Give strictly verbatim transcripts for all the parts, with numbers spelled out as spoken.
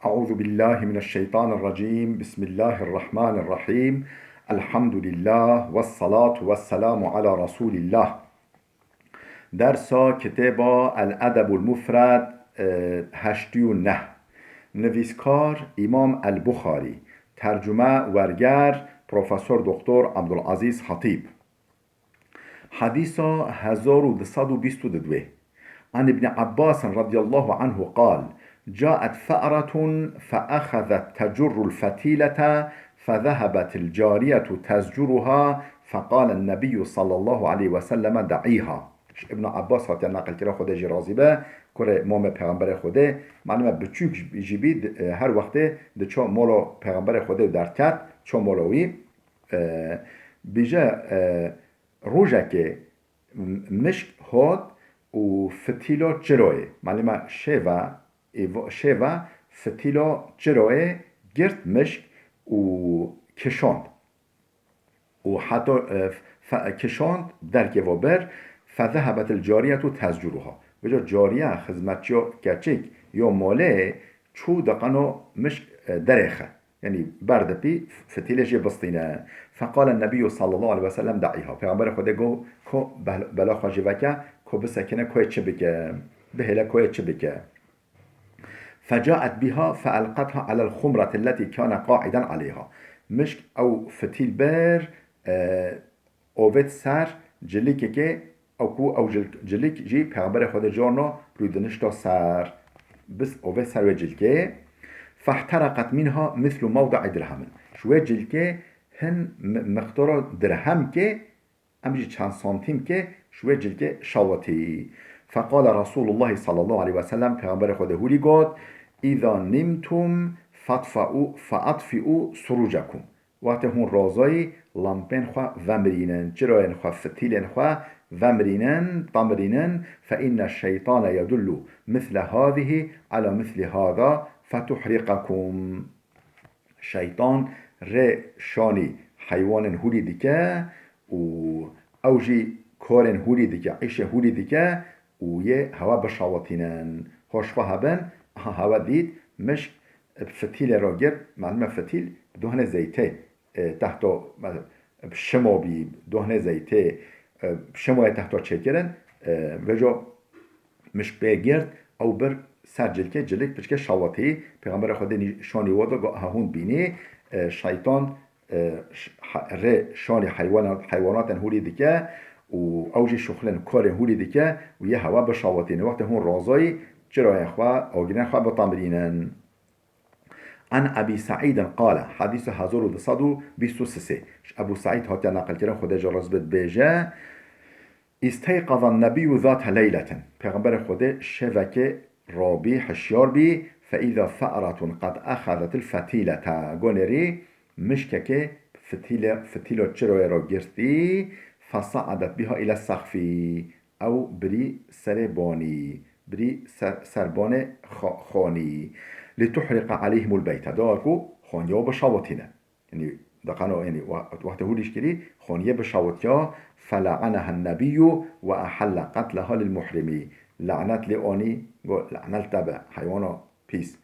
أعوذ بالله من الشيطان الرجيم. بسم الله الرحمن الرحيم. الحمد لله والصلاة والسلام على رسول الله. Dersa kitêba El Edebul Mufred, e, heştî û neh. Nivîskar Îmam El Buxarî. Tercume, werger, Profesor Doktor Abdulaziz Hatîb. Hedîsa hezar û du sed û bîst û du. An Ibn Abbas radiyallahu anhu qal: جاءت فأرة فأخذت تجر الفتيلة فذهبت الجارية تزجرها فقال النبي صلى الله عليه وسلم: دعيها. Ji Ibn Abbas hatiye naqilkirin, Xwedê jî razî be, kurê mamê Pêxemberê Xwedê, malime biçûk jî bî, di-, her wextê diço mola Pêxemberê Xwedê û derdiket, ço mola wî. E, bîje, e, rojekê m-, mişk hat û fitîla çiroyê, malime şêve, îvo-, şêve fitîla çiroyê girt mişk û kişand. Û heta, e, fe-, kişand derkê ve bir, فذهبت الجارية تزجرها. Vêca cariye, xizmetçiya keçik ya malê, çû diqeno mişk, e, derêxe. Yanî berdipî, fitîlê jê bistîne. فقال النبي صلى الله عليه وسلم: دعيها. Pêxemberê Xwedê got, ko bel-, bela xwe jê veke, ko bisekine, ko yê çi bike, bihêle ko yê çi bike. فجاءت بها فألقتها على الخمرة التي كان قاعدا عليها. Mişk ew fitîl bir, e, avêt ser cilikekê, ew ku ew cil-, cilik jî Pêxemberê Xwedê carna rûdinişta ser, bis-, avêt ser wê cilkê. فاحترقت منها مثل موضع درهم. Ji wê cilkê hin mi-, miqdara dirhemkê, em jî çend santîmkê ji wê cilkê şawitî. فقال رسول الله صلى الله عليه وسلم، Pêxemberê Xwedê hûrî got: إذا نمتم فاطفئوا، فأطفئوا سروجكم. Wextê hûn razayî, lampên xwe vemirînin, çirayên xwe, fitîlên xwe vemirînin, tamirînin. فإن الشيطان يدل مثل هذه على مثل هذا فتحرقكم. Şeytan rê şanî heywanên hûrî dike û ew jî karên hûrî dike, îşê hûrî dike û yê hewa bişawitînin. Hoş xwe hebin, aha hewa dît, mişk bi fitîlê re girt, malime fitîl, dohnê zeytê, e, tehto, e, bi şimo bî, dohnê zeytê, e, bi şimoyê tehto çêkirin, e, vêco mişk pê girt, ew bir ser cilkê, cilik piçke şawitî. Pêxemberê Xwedê nî-, şanî we da, got, aha hûn dibînî, e, şeytan, e, ş-, ha-, rê şanî heywana-, heywanatên hûrî dike û ew jî şuxlên karên hûrî dike û yê hewa bişawitîne. Wextê hûn razayî, çirayên xwe, agirên xwe bitamirînin. An Ebî Seîdin qale, hedîsa hezar û du sed û bîst û sê. Ji Ebû Seîd hatiye neqilkirin, Xwedê ji razî be, dibêje: استيقظ النبي ذات ليلة. Pêxemberê Xwedê şevekê rabî, hişyar bî, فإذا فأرة قد أخذت الفتيلة. Gonêrî mişkekê fitîle-, fitîlo çiroyê re girtî, فصعدت بها إلى السقف. Ew birî serê banî, birî ser, ser banê xa-, xanî. لتحرق عليهم البيت. Da ku xanîya bişawitîne. Yanî, diqeno, yanî, we-, wextê hûrî jî kirî, xaniyê bişawitiya, فلعنها النبي وأحل قتلها للمحرم. Lanet lê anî, got, "Lanet te be, heywana pîs."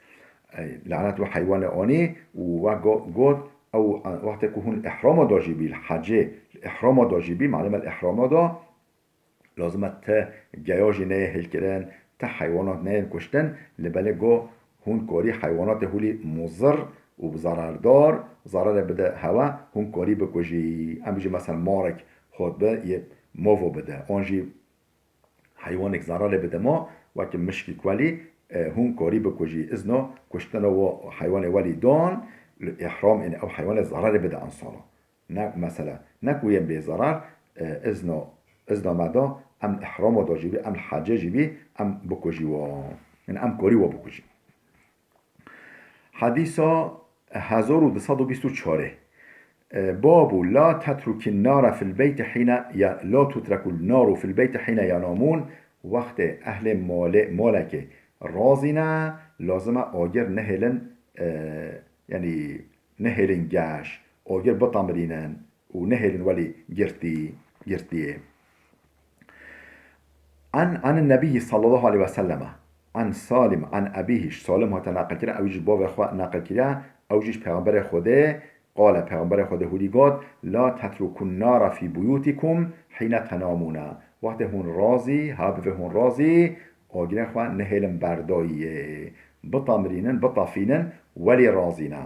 Ey, lanet we heywanê anî û we go-, got, ew, wextê ku hûn li îhrama da jî bî, li hecê, li îhrama da jî bî, malime li îhrama da, lazim e ti geya jî neyê hêlkirin, ti heywanat neyên kuştin, lê belê go hûn karî heywanatê hûlî muzir û zarardar, zararê bide hewa, hûn karî bikujî. Em jî mesela marek hot bi yê mavo bide. An jî heywanek zararê bide ma, weke mişkî welî, e, hûn karî bikujî. Îzna kuştina wo heywanê welî dan, li îhram, ên ew heywanê zararê bide insana. Ne, mesela, ne ku yên bêzarar, e, izno, izna me da, em li îhrama da jî bî, em li hecê jî bî, em bikujî wan. Yanî em korî wan bikujî. Hedîsa hezar û du sed û bîst û çar. E, babu la tetrukî nara fil beyti hîne ya, la tutrekû naru fil beyti hîne yenamûn, wextê ehlê malê, malekê razîne, lazim e agir nehêlin, e, yanî nehêlin geş, agir bitamirînin û nehêlin welî girtî, girtiyê. An, an Nebî sallallahu aleyhi ve selleme. An Salim, an ebîhî, ji Salim hate naqil kirin, ew jî ji bavê xwe naqil kiriye, ew jî ji Pêxemberê Xwedê, qale, Pêxemberê Xwedê hûlî got, "La tetrukun nara fî buyûtikum hîne tenamûne." Wextê hûn razî, ha bivê hûn razî, agirê xwe nehêlin berdayiyê. Bitamirînin, bitafînin, welî razî ne.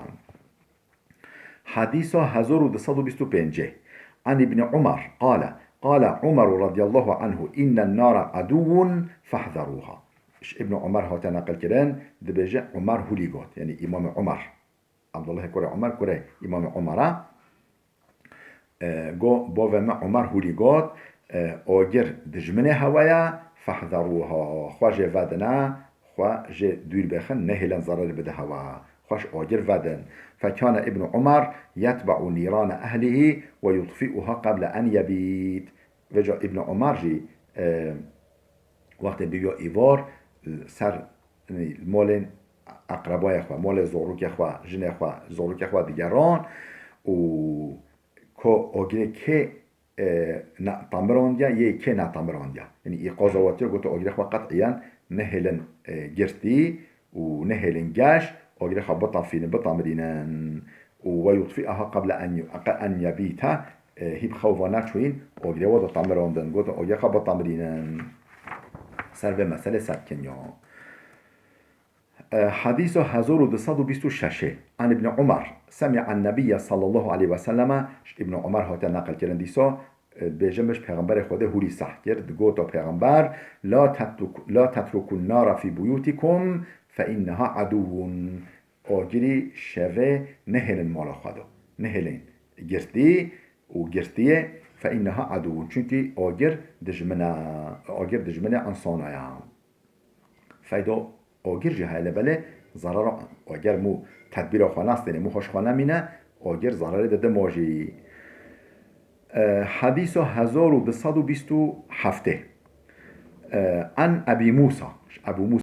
Hadîsa hezar û du sed û bîst û pêncê. An Îbni Umar, qale, qale Umaru radiyallahu anhu, "Înnen nara edûwun fehzerûha." Ji Îbni Umar hate naqil kirin, dibêje Umar hûlî got, yanî Îmamê Umar. Abdullahê kurê Umar, kurê Îmamê Umara. E, go, bavê me Umar hûlî got, e, "Agir dijminê hewa ye, fehzerûha, xwe jê vedine, xwe jê dûr bêxin, nehêlin zererê bide hewa, xwe ji agir vedin." Fekane Îbnu Umar yetbe'u nîrane ehlihî ve yutfi'uha qeble en yebît. Vêca Îbnu Umar jî, e, wextê bûya îvar, ser, yanî, malên eqrebayê xwe, malê zorokê xwe, jinê xwe, zorokê xwe digeran û ko agirê kê, e, na-, tamirandiya, yê kê netamirandiya. Yanî îqaza watiya goto agirê xwe qet'iyen nehêlin, e, girtî û nehêlin geş, agirê xwe bitafînin, bitamirînin. Û "Ve yutfi'aha qeble en yu-, en yebîte", e, hî bi xew va neçûyîn, agirê we da tamirandin, gotin agirê xwe bitamirînin. Ser vê meselê serkeniya. E, hadîsa hezar û du sed û bîst û şeş. An Îbni Umar, semi'an nebiyye sallallahu aleyhi ve selleme, ji Îbni Umar hate naqil kirin dîsa, e, dibêje min ji Pêxemberê Xwedê hûrî seh kir, digota Pêxember, "La tetruk-, la tetrukun nara fî buyûtikum fe inneha edûwun." Agirî şevê nehêlin mala xwe de. Nehêlin girtî û girtiyê, fe inneha edûwun. Çunkî agir dijmin e, agir dijminê insana ye. Feyda agir jî heye, lê belê zerara, eger mû tedbîra xwe nastêne, mû hoş xwe nemîne, agir zerarê dide ma jî. E, hadîsa hezar û du sed û bîst û heftê. E, an Ebî Mûsa, Ebû Mûsa